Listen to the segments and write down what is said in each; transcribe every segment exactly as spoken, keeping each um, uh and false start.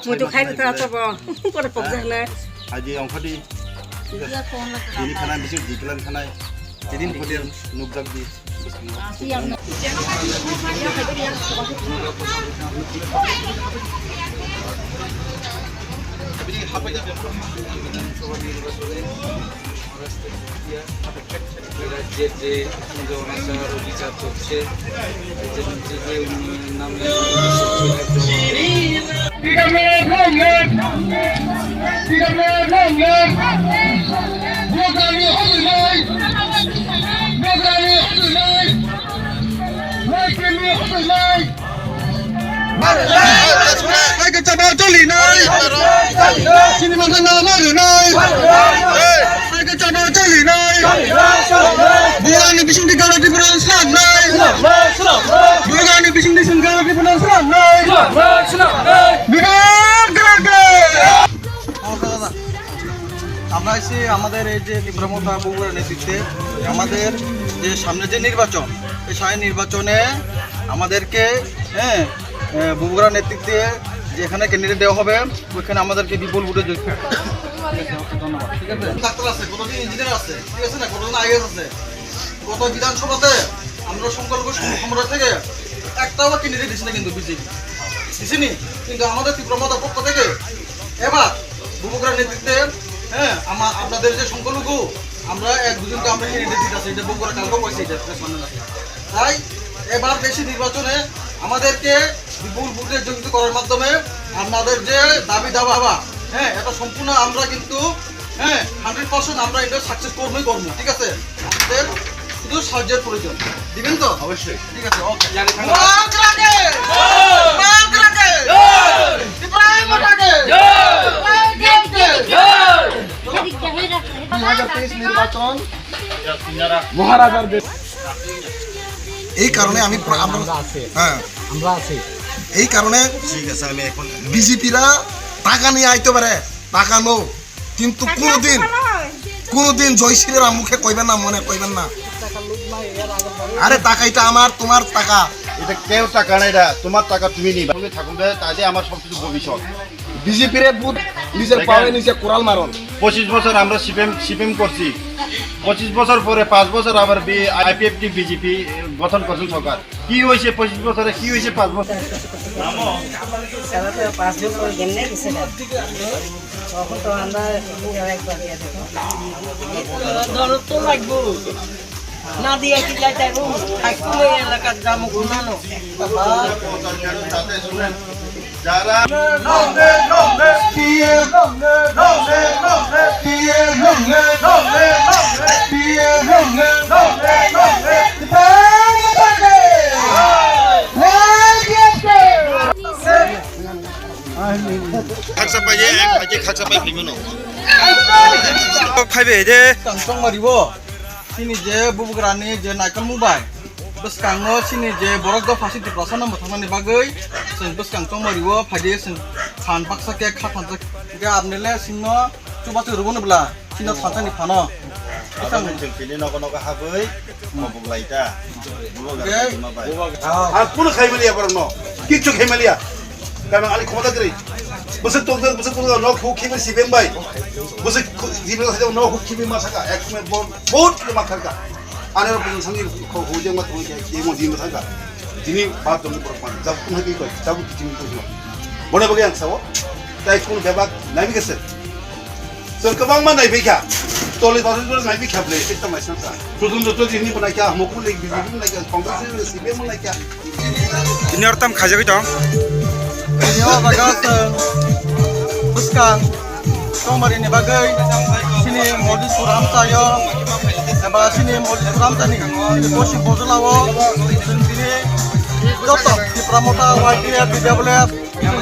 Muitu khai rwkha atobo. Pore pokjaknai. Aji ongkhadi. Ini khana bisi diklan khanai. Jadi ongkhadi nukjak di. রাজ্যের যে উন্নয়ন অনাচার অবিচার চলছে, যে, যে, যে উন্নয়নের নামে Hai ke chaba choli nai. Sini mangsa na maru nai. Hai ke chaba choli nai. Bubagrani bising di galo di buran slap nai. Bubagrani bising di sing galo di buran slap nai. Bubagrani. আমরা এসে আমাদের এই যে তীব্র মথা বগুড়া নেতৃত্বে আমাদের যে সামনে যে নির্বাচন, এই সামনে নির্বাচনে আমাদেরকে, হ্যাঁ, আহ, বগুড়া নেতৃত্বে যেখানে ক্যান্ডিডেট দেওয়া হবে, ওইখানে আমাদেরকে বিপুল ভোটে জয়ী। ঠিক আছে, ওকে, ধন্যবাদ। ঠিক আছে, ডাক্তার আছে, কতজন ইঞ্জিনিয়ার আছে, ঠিক আছে না, কতজন আইএস আছে, গত বিধানসভাতে আমরা সংখ্যালঘু সংগঠন থেকে একটাও ক্যান্ডিডেট দিছি না কিন্তু বিজেপি দিছিনি, কিন্তু আমাদের তীব্র মথার পক্ষ থেকে এবার বগুড়ার নেতৃত্বে, হ্যাঁ, আমা-, আপনাদের যে সংখ্যালঘু, আমরা এক দুজনকে আমরা ক্যান্ডিডেট দিতে আছি, এটা বগুড়া কালকেও পাইছি, এটা প্রেস মানে আছে। তাই এবার বেশি নির্বাচনে আমাদেরকে বিপুল ভোটে জয়যুক্ত করার মাধ্যমে আপনাদের যে দাবি দাবা, হ্যাঁ, এটা সম্পূর্ণ আমরা কিন্তু, হ্যাঁ, হান্ড্রেড পার্সেন্ট আমরা এটা সাকসেস করবোই করবো, ঠিক আছে? আপনাদের শুধু সাহায্যের প্রয়োজন, দিবেন তো? অবশ্যই। ঠিক আছে, ওকে। জানি থাকো। দুই হাজার তেইশ নির্বাচন মহারাজার দেশ। এই কারণে আমি প্রা-, আমরা, আমরা আছি। হ্যাঁ। আমরা আছি। এই কারণে ঠিক আছে, আমি এখন বিজেপিরা টাকা নিয়ে আইতে পারে, টাকা নো, কিন্তু কোনোদিন, কোনোদিন জয় শ্রীরাম মুখে কইবেন না, মনে কইবেন না। আরে টাকা এটা আমার, তোমার টাকা। এটা কেউ টাকা না, এটা তোমার টাকা, তুমি নিবা। সঙ্গে থাকুন বে, তাই যে আমার সব কিছু ভবিষ্যৎ। বিজেপির ভোট নিজের পায়ে নিজে কোরাল মারন। পঁচিশ বছর আমরা সিপিএম, সিপিএম করছি। পঁচিশ বছর পরে পাঁচ বছর আবার বি-, আইপিএফটি বিজেপি গঠন করছেন সরকার। কি হয়েছে পঁচিশ বছরে, কি হয়েছে পাঁচ বছর? তারা তো পাঁচ বছর কেমনে গেছে গা? তখন তো আমরা একবার দিয়ে দেখো। দরদ তো লাগবো। না দিয়ে কি যাইতে হবে? থাকবো এই এলাকার জামু কোনানো। যারা Khaksa pai je, ek pai je khaksa pai phimano. Phaibe je. Tang tong mari bo. Chini je bubugrani je naikol mubai. Bwskango chini je borok dopha si Tiprasa no mwthangmani bagwi chwng bwskang tongmani o phaidi chwng phan baksa khe kha thansa khe abnele chwngno chubachu rwmani bwla chini thansani phano. Aboni chwng tini nogo nogo habwi mobuk lai ta. Ang kuno khaimaliya borokno, kichu khaimaliya. Kamang ali khomota kwrwi. Bwswk tongthok, bwswk tongthok, nok huk khibi sibem bai. Bwswk khu-, khibi no huk khibi ma saka, ek me bon, bon khibi ma saka. Ani rok bwswk sangi kho hujeng ma thong khe, khe mo di ma saka. Tini ba tong borok man, jab kun hagi koi, jab tini ko. Bone bagi ang sawo. Tai kun bebak nai bi kese. Chwng kwbangma naiphikha, cholish bosor cholish naiphikha bwle, tei tongnaisano ta. Sudhindra Chaudhary hinwi bo naikha, Mukul Leg B J P bo naikha, Congress ni C P M bo naikha. Tini oro tam khaijagwi tong. Tini o jaga chwng bwskang tongmani bagwi chini Modi Suramchayo, eba chini Modi Suramchani chini Poschim Bojolao chwng tini joto Tipra Motha Y T F, T W F,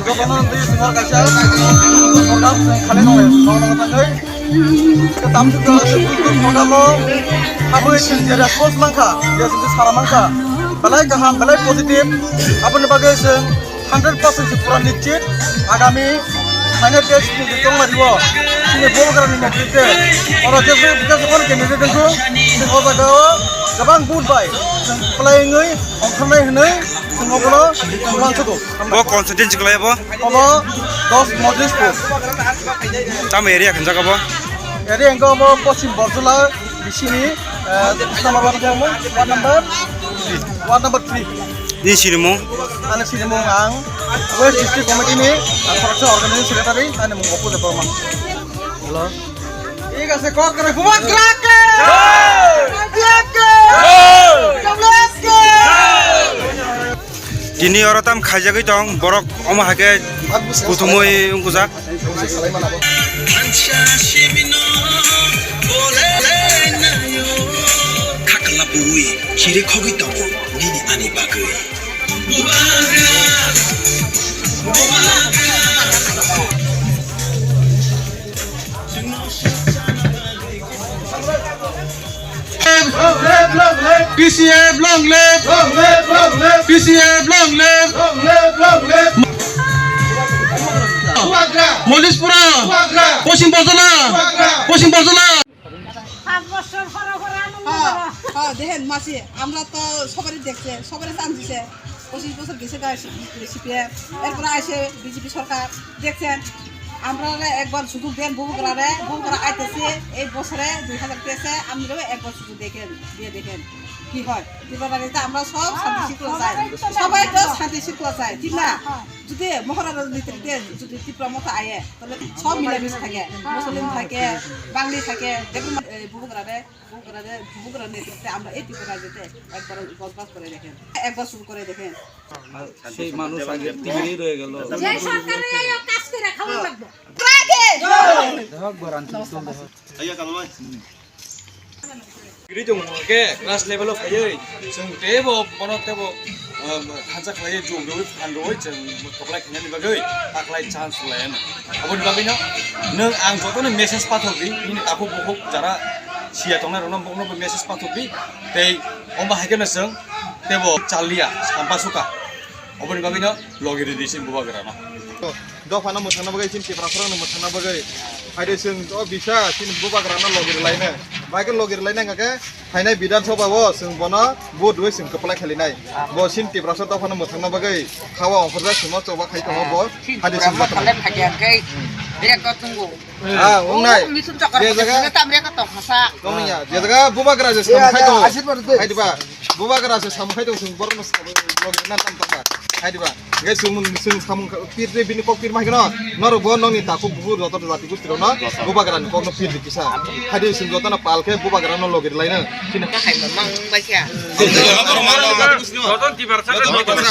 Jotono twi swngo kaisa program chwng khalai nai, nono thangwi. Khe tamsuk jora se program o habwi chwng je response mankha, je chwng sara mankha, belai kaham, belai positive. Aboni bagwi chwng hundred percent se pura nischit agami Final test ni tongmani o, chini Bubagrani mokti te. Oro jesu, jesu kon candidate wngkhu, chwng o jaga o kwbang vote bai chwng kwplai wngwi ongkhornai hwnwi chwng obono chwng uansukgo. Bo constituency kwlai bo? Obo dos Mojlispur. Tamo area khenjak abo? Area wngkha obo Poschim Borjola bisini, eh, Islamabad ward number, ward number three. Nini sinimung? Ani sinimung ang West District Committee ni, ah, khoroksa organizing secretary, ani mung Opu Debbarma. Hello. ঠিক আছে, কক করে Bubagra ke! Bubagra ke! Bubagra ke! Tini oro tam khaijagwi tong, borok omo hai khe kuthumui wngkujak. Khakla bui chiri khogwi tongo nini ani bagwi. P C F long live! Long live, long live! P C F long live! Long live, long live! Bubagra! Molispura! Bubagra! Poschim Borjola! Bubagra! Poschim Borjola! পাঁচ বছর পরে পরে আনন্দ হ্যাঁ, করা। হ্যাঁ, দেখেন মাসি, আমরা তো সবারই দেখছে, সবারই চান্স দিছে। পঁচিশ বছর গেছে গা সিপিএম, এরপরে আসে বিজেপি সরকার, দেখছেন। আমরা একবার সুযোগ দেন বুবুকরারে, বুবুকরা আইতেছে এই বছরে দুই হাজার তেইশে, আমরাও একবার সুযোগ দেখেন, দিয়ে দেখেন কি হয়। ত্রিপুরা রাজ্যে আমরা সব শান্তি শৃঙ্খলা চাই, সবাই তো শান্তি শৃঙ্খলা চাই, ঠিক না? যদি মহারাজার নেতৃত্বে যদি ত্রিপুরা মতো আয়ে, তাহলে সব মিলেমিশে থাকে, মুসলিম থাকে, বাঙালি থাকে, দেখুন, এই বুবুকরারে, বুবুকরারে, বুবুকরার নেতৃত্বে আমরা এই ত্রিপুরা রাজ্যতে একবার বসবাস করে দেখেন, একবার শুরু করে দেখেন। সেই মানুষ আগে টিভিতেই রয়ে গেল। যে সরকারে এই কাজ করে খাওয়া লাগবে। Giri jong ke class level o phaiwi chwng teibo bono teibo, um, thansa khlaiwi jum rwui phan rwui chwng kwplai khainani bagwi taklai chance lai ano. Aboni bagwino nwng ang jotono message pathok di, nini takhuk bukhuk jara siya tongnai rokno bokno bo message pathok di, tei omo hai kheno chwng teibo chaliya sampa suka. Oboni bagwino logi ridi chini bubagrano. Dophano mwthangna bagwi chini Tiprasarokno mwthangna bagwi. Haide chwng o bisa chini bubagrano logi rwlaino. Bahai khe logi rwlaino hwnkha khe phainai Bidhan Sabha o chwng bono vote rwui chwng kwplai khalinai. Bo chini Tiprasa dophano mwthangna bagwi hawa ongkhorjak chwngno choba khai tongo bo. Haide chwng Tiprasa bathang. Khalem hadia khe birat ko tungo. Ah, wngnai. Misun chokor je jaga tam re ka tong khasa. Tongya, je jaga bubagra je samung khai tongo. Hai diba? Bubagra je samung khai tongo, chwng borokno logi na tam tongba. Hai diba? Ngai chwng, chwng samung pir de bini kok pir ma hai kheno. Norok bo nokni takhuk bukhuk joto jati gosti rokno bubagra ni kokno pir di kisa. Hai di chwng jotono pal khe bubagra no logi rwlaino. Chini. Hai mamang bai kha. Joton tibar sakha. Joton tibar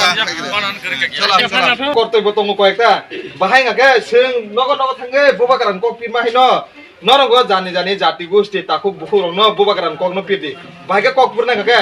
sakha. Kortoi bo tongo koyekta. Bahai hwnkha khe chwng nogo nogo thangwi bubagrani kok pirma haino. Norok o jani jani jati gosti takhuk bukhuk rokno bubagrani kokno pirdi. Bahai khe kok pirna hwnkha khe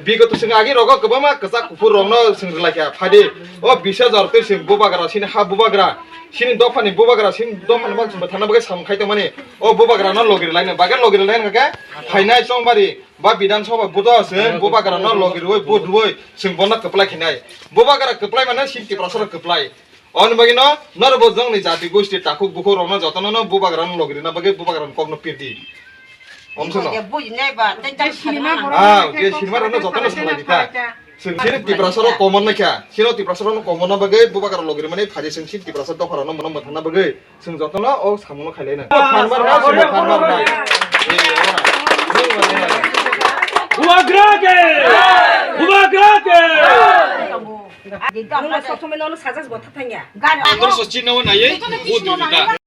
bigoto chwng agi rogo kwbangma kwchak kuphur rokno chwng rwlaikha. Phaidi o bish hajar twi chwng bubagra, chini ha bubagra, chini dophani bubagra, chini dophani bak chwng thangna bagwi samung khai tongmani. O bubagrano logi rwlaino, bagwi logi rwlaino hwnkha khe phainai chongbari ba Bidhan Sabha budo chwng bubagrano logi rwui vote rwui chwng bono kwplai khainai. Bubagra kwplai mano chini Tiprasarok kwplai. Oni bagwi no, norok bo jongni jati gosti takhuk bukhuk rokno jotono no bubagra no logi rwna bagwi bubagra ni kokno pirdi. Omsano. Buji nai ba, tei tei sinima sinima. Ah, je sinima rokno jotono salai di ta. Chwng chini Tiprasa rok common nai kha. Chini Tiprasa rokno common na bagwi bubagra logi rwmani phaidi chwng chini Tiprasa dopha rokno mono mwthangna bagwi chwng jotono o samungno khailai nai. Phan mar na, simo phan mar na. Bubagra ke! Bubagra ke! Nono sothomai nono sajak botha thangya. Andro so chini no nai, bu du ta.